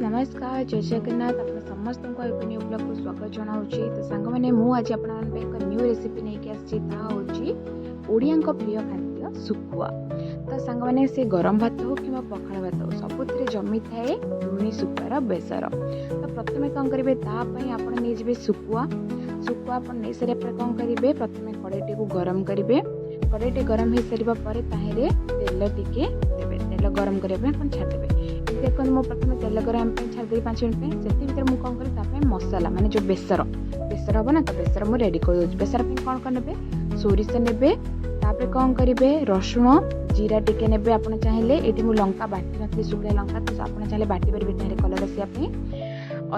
ନମସ୍କାର, ଜୟ ଜଗନ୍ନାଥ। ଆପଣ ସମସ୍ତଙ୍କୁ ଏକ ନ୍ୟୁ ବ୍ଲଗ୍କୁ ସ୍ୱାଗତ ଜଣାଉଛି। ତ ସାଙ୍ଗମାନେ, ମୁଁ ଆଜି ଆପଣମାନଙ୍କ ପାଇଁ ଏକ ନ୍ୟୁ ରେସିପି ନେଇକି ଆସିଛି। ତାହା ହେଉଛି ଓଡ଼ିଆଙ୍କ ପ୍ରିୟ ଖାଦ୍ୟ ଶୁଖୁଆ। ତ ସାଙ୍ଗମାନେ, ସେ ଗରମ ଭାତ ହେଉ କିମ୍ବା ପଖାଳ ଭାତ ହେଉ, ସବୁଥିରେ ଜମିଥାଏ ଲୁଣି ଶୁଖୁଆର ବେସର। ତ ପ୍ରଥମେ କ'ଣ କରିବେ? ତା ପାଇଁ ଆପଣ ନେଇଯିବେ ଶୁଖୁଆ। ଶୁଖୁଆ ଆପଣ ନେଇସାରିବା ପରେ କ'ଣ କରିବେ? ପ୍ରଥମେ କଡ଼େଇଟିକୁ ଗରମ କରିବେ। କଡ଼େଇଟି ଗରମ ହେଇସାରିବା ପରେ ତାହିଁରେ ତେଲ ଟିକେ ଦେବେ। ତେଲ ଗରମ କରିବା ପାଇଁ ଆପଣ ଛାଡ଼ିଦେବେ। ଏଠି ଦେଖନ୍ତୁ, ମୁଁ ପ୍ରଥମେ ତେଲ ଗରମ ପାଇଁ ଛାଡ଼ିଦେଲି 5 ମିନିଟ୍ ପାଇଁ। ସେଥି ଭିତରେ ମୁଁ କ'ଣ କଲି? ତା ପାଇଁ ମସଲା, ମାନେ ଯେଉଁ ବେସର, ବେସର ହେବ ନା, ତ ବେସର ମୁଁ ରେଡ଼ି କରିଦେଉଛି। ବେସର ପାଇଁ କ'ଣ କ'ଣ ନେବେ? ସୋରିଷ ନେବେ। ତାପରେ କ'ଣ କରିବେ? ରସୁଣ, ଜିରା ଟିକେ ନେବେ। ଆପଣ ଚାହିଁଲେ, ଏଇଠି ମୁଁ ଲଙ୍କା ବାଟି ନଥିଲି, ଶୁଖିଲା ଲଙ୍କା, ତ ଆପଣ ଚାହିଁଲେ ବାଟି ପାରିବେ ତାହିଁରେ କଲର୍ ଆସିବା ପାଇଁ।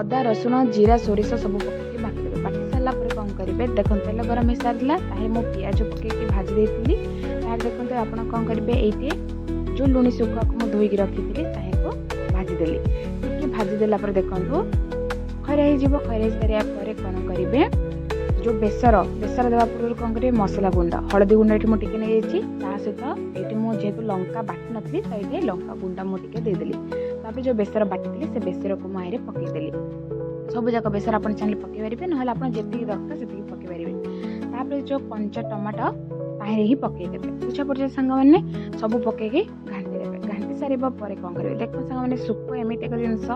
ଅଦା, ରସୁଣ, ଜିରା, ସୋରିଷ ସବୁ ପକେଇକି ବାଟିଦେବେ। ବାଟି ସାରିଲା ପରେ କ'ଣ କରିବେ? ଦେଖନ୍ତୁ, ତେଲ ଗରମ ହେଇସାରିଲା। ତାହିଁରେ ମୁଁ ପିଆଜ ପକେଇକି ଭାଜି ଦେଇଥିଲି। ତାହେଲେ ଦେଖନ୍ତୁ, ଆପଣ କ'ଣ କରିବେ? ଏଇଠି ଯେଉଁ ଲୁଣି ଶୁଖୁଆକୁ ମୁଁ ଧୋଇକି ରଖିଥିଲି, ତାହାକୁ ଭାଜିଦେଲି ଟିକେ। ଭାଜିଦେଲା ପରେ ଦେଖନ୍ତୁ, ଖଇରା ହେଇଯିବ। ଖଇରା ହେଇସାରିବା ପରେ କ'ଣ କରିବେ? ଯେଉଁ ବେସର, ବେସର ଦେବା ପୂର୍ବରୁ କ'ଣ କରିବେ? ମସଲା ଗୁଣ୍ଡ, ହଳଦୀ ଗୁଣ୍ଡ ଏଠି ମୁଁ ଟିକେ ନେଇଯାଇଛି। ତା ସହିତ ଏଇଠି ମୁଁ ଯେହେତୁ ଲଙ୍କା ବାଟି ନଥିଲି, ତ ଏଇଠି ଲଙ୍କା ଗୁଣ୍ଡ ମୁଁ ଟିକେ ଦେଇଦେଲି। ତାପରେ ଯେଉଁ ବେସର ବାଟିଥିଲି, ସେ ବେସରକୁ ମୁଁ ଏଥିରେ ପକେଇଦେଲି। ସବୁ ଯାକ ବେସର ଆପଣ ଚାହିଁଲେ ପକେଇ ପାରିବେ, ନହେଲେ ଆପଣ ଯେତିକି ଦରକାର ସେତିକି ପକେଇ ପାରିବେ। ତାପରେ ଯେଉଁ କଞ୍ଚା ଟମାଟୋ ତାହିଁରେ ହିଁ ପକେଇଦେବେ। ବୁଝା ପଡ଼ୁଛି ସାଙ୍ଗମାନେ? ସବୁ ପକେଇକି ଘାଣ୍ଟି ଦେବେ। ଘାଣ୍ଟି ସାରିବା ପରେ କ'ଣ କରିବେ? ଦେଖନ୍ତୁ ସାଙ୍ଗମାନେ, ଶୁଖୁଆ ଏମିତି ଏକ ଜିନିଷ,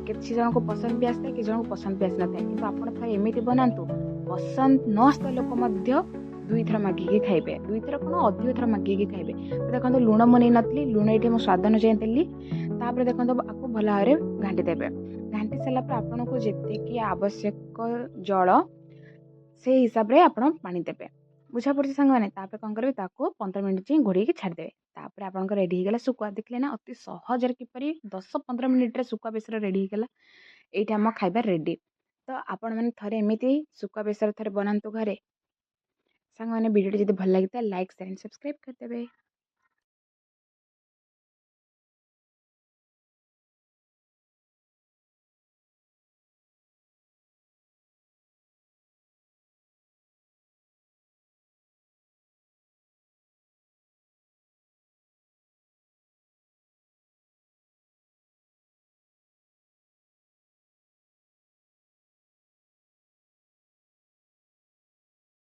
କିଛି ଜଣଙ୍କୁ ପସନ୍ଦ ବି ଆସିଥାଏ, କିଛି ଜଣଙ୍କୁ ପସନ୍ଦ ବି ଆସିନଥାଏ। କିନ୍ତୁ ଆପଣ ଥରେ ଏମିତି ବନାନ୍ତୁ, ପସନ୍ଦ ନ ଆସୁଥିବା ଲୋକ ମଧ୍ୟ ଦୁଇଥର ମାଗିକି ଖାଇବେ। ଦୁଇଥର କ'ଣ, ଅଧିକ ଥର ମାଗିକି ଖାଇବେ। ତ ଦେଖନ୍ତୁ, ଲୁଣ ମୁଁ ନେଇନଥିଲି, ଲୁଣ ଏଇଠି ମୁଁ ସ୍ୱାଦ ଅନୁଯାୟୀ ଦେଲି। ତାପରେ ଦେଖନ୍ତୁ, ଆକୁ ଭଲ ଭାବରେ ଘାଣ୍ଟି ଦେବେ। ଘାଣ୍ଟି ସାରିଲା ପରେ ଆପଣଙ୍କୁ ଯେତିକି ଆବଶ୍ୟକ ଜଳ, ସେଇ ହିସାବରେ ଆପଣ ପାଣି ଦେବେ। ବୁଝା ପଡ଼ୁଛି ସାଙ୍ଗମାନେ? ତାପରେ କ'ଣ କରିବେ? ତାକୁ 15 ମିନିଟ୍ ଯାଏଁ ଘୋଡ଼େଇକି ଛାଡ଼ିଦେବେ। ତାପରେ ଆପଣଙ୍କର ରେଡ଼ି ହେଇଗଲା ଶୁଖୁଆ। ଦେଖିଲେ ନା, ଅତି ସହଜରେ କିପରି 10-15 ମିନିଟ୍ରେ ଶୁଖୁଆ ବେସର ରେଡ଼ି ହେଇଗଲା। ଏଇଠି ଆମ ଖାଇବା ରେଡ଼ି। ତ ଆପଣମାନେ ଥରେ ଏମିତି ଶୁଖୁଆ ବେସର ଥରେ ବନାନ୍ତୁ ଘରେ। ସାଙ୍ଗମାନେ, ଭିଡ଼ିଓଟି ଯଦି ଭଲ ଲାଗିଥାଏ, ଲାଇକ୍, ସେୟାର, ସବସ୍କ୍ରାଇବ୍ କରିଦେବେ।